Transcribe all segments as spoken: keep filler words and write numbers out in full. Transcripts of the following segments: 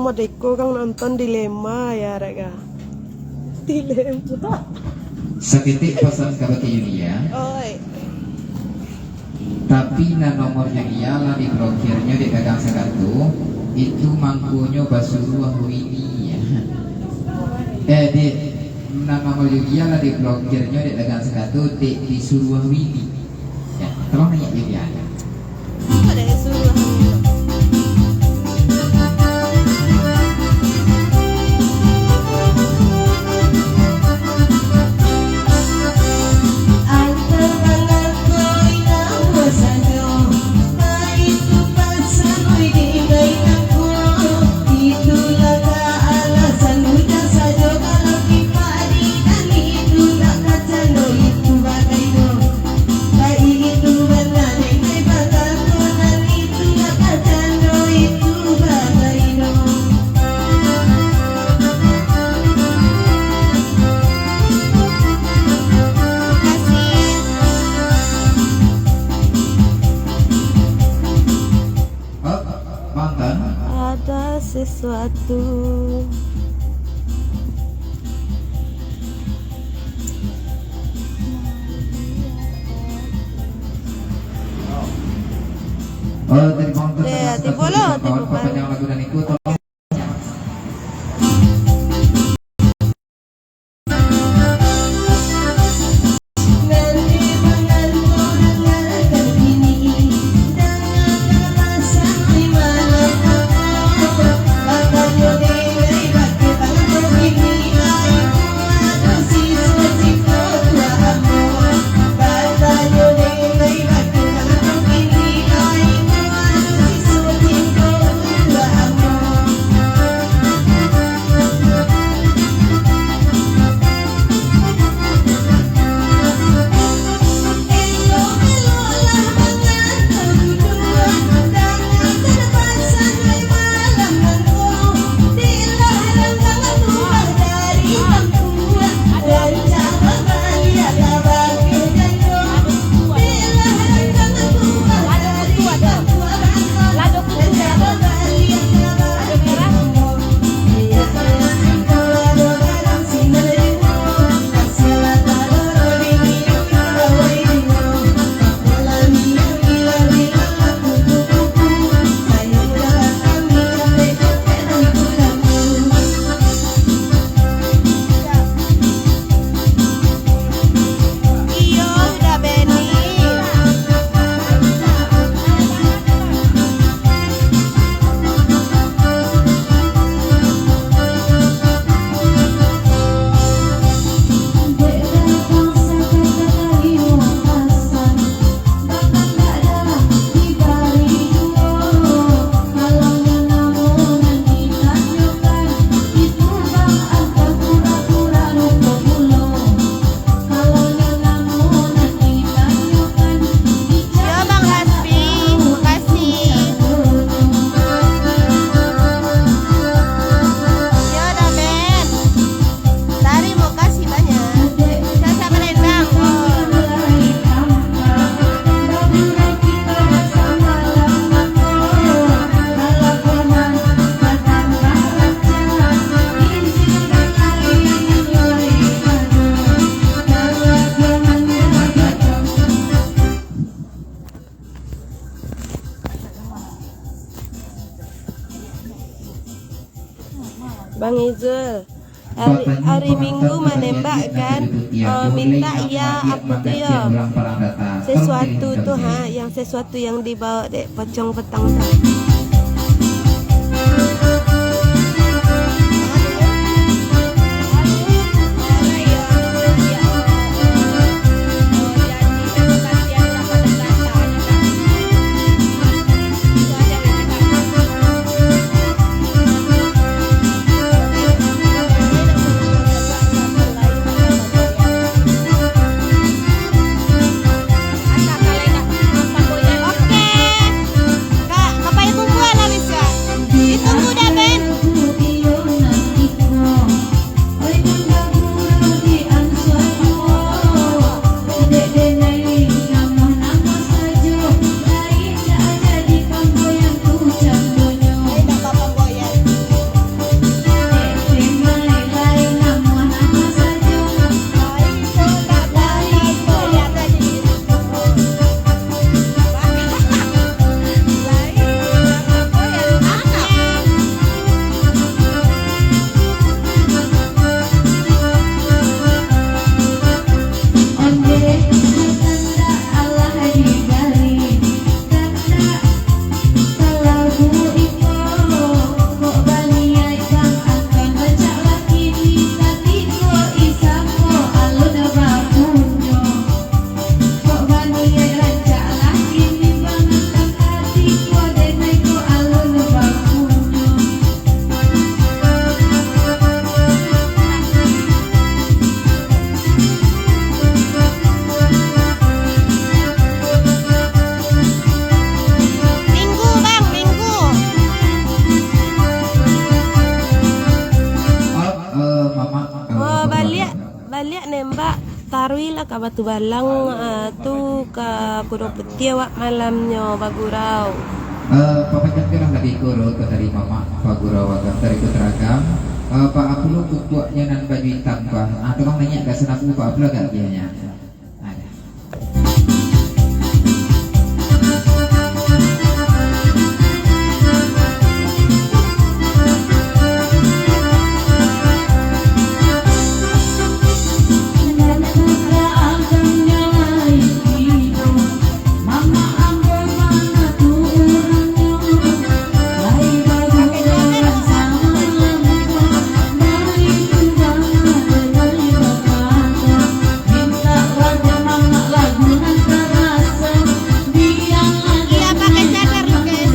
Deko kang nonton dilema ya, Rek, ah. Dilema. Saketek pasan ka bakeh Yulia. Oi. Tapi nan nomor Yulia lah diblokirnyo dek dagang sakato, itu mangkonyo basuruah Widi. Eh, dek, nan nomor Yulia lah diblokirnyo dek dagang sakato, dek disuruah Widi. Ya, tolong naiak Yulia. Apa dah suruah? Ada sesuatu. Oh, tadi Bang Tan. Ya, tibo lo, tibo. Kawan, papanjang lagu nan iko, tolong. Iyo, udah Benny. Yo, Bang Hasbi, makasih. Yo, Damen. Tarimo kasih banyak. Sa-, sa Palembang. Oh. Bang Izul, hari, hari Minggu manembak kan, eh, minta ya apa tu yo, sesuatu tu ha, yang sesuatu yang dibawa dek pocong petang tu. Oke. Kak, ngapain Mbak, taruihlah ka Batu Balang, ah, tu ka Kudo Putiah awak malamnyo bagurau. Eh, papanjangkanlah lagi ko, Ro, ko tadi mamak pagurau agam dari Kuta Agam. Eh, Pak, apo lo kukuaknyo nan baju itam, Pak? Ah, tolong naiak ka sanabu, Pak, apo lo agak agiahnyo? Nah, dah. Iya, pakai cadar, Lukis.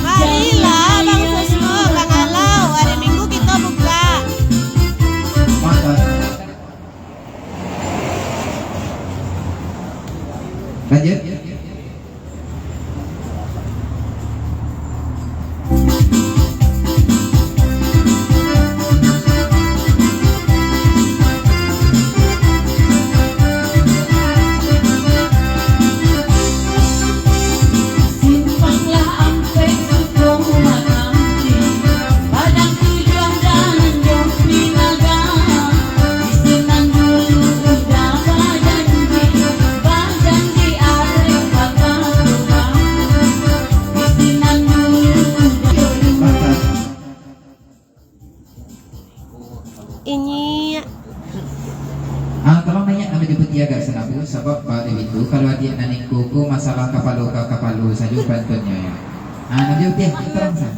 Marilah, Bang Susno, Bang Alau, hari Minggu kita buka. Lanjut. Inyiak. Ah, tolong naiak ka Batu Putiah agak sanabu, sabab bak itu, kalau adiak nan iko ko masalah kapalo ka kapalo sajo pantunnyo, yo. Ah, nan Batu Putiah, tolong sa.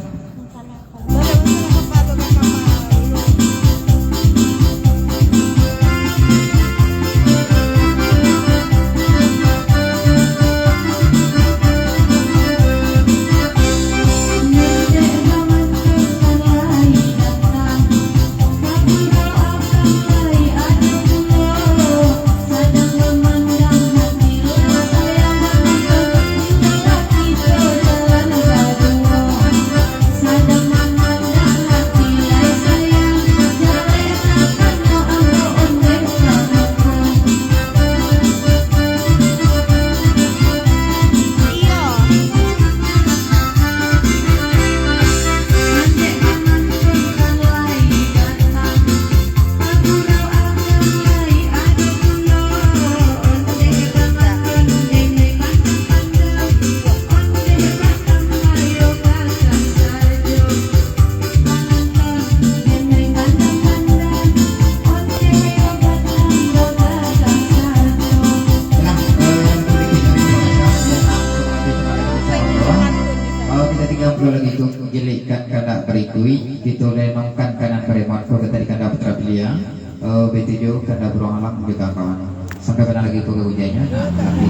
Kalau kita tiga puluh lagi tu, gilikan kandak barikuik, kita lenongkan kanan baremot, kalau kita di kandak Putra Pilihan. Eh, B tujuh, kandak buruang alang, juga kawan. Sampai kanan lagi tu ke ujiannya. Nah, lagi.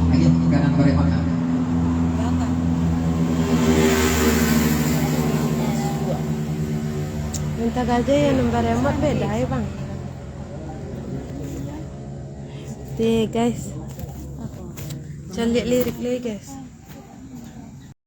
Lagi, kanan baremot, nah. Minta gajah yang nomor remote beda, ya, Bang? Deh, guys. Caliak lirik lagi, guys.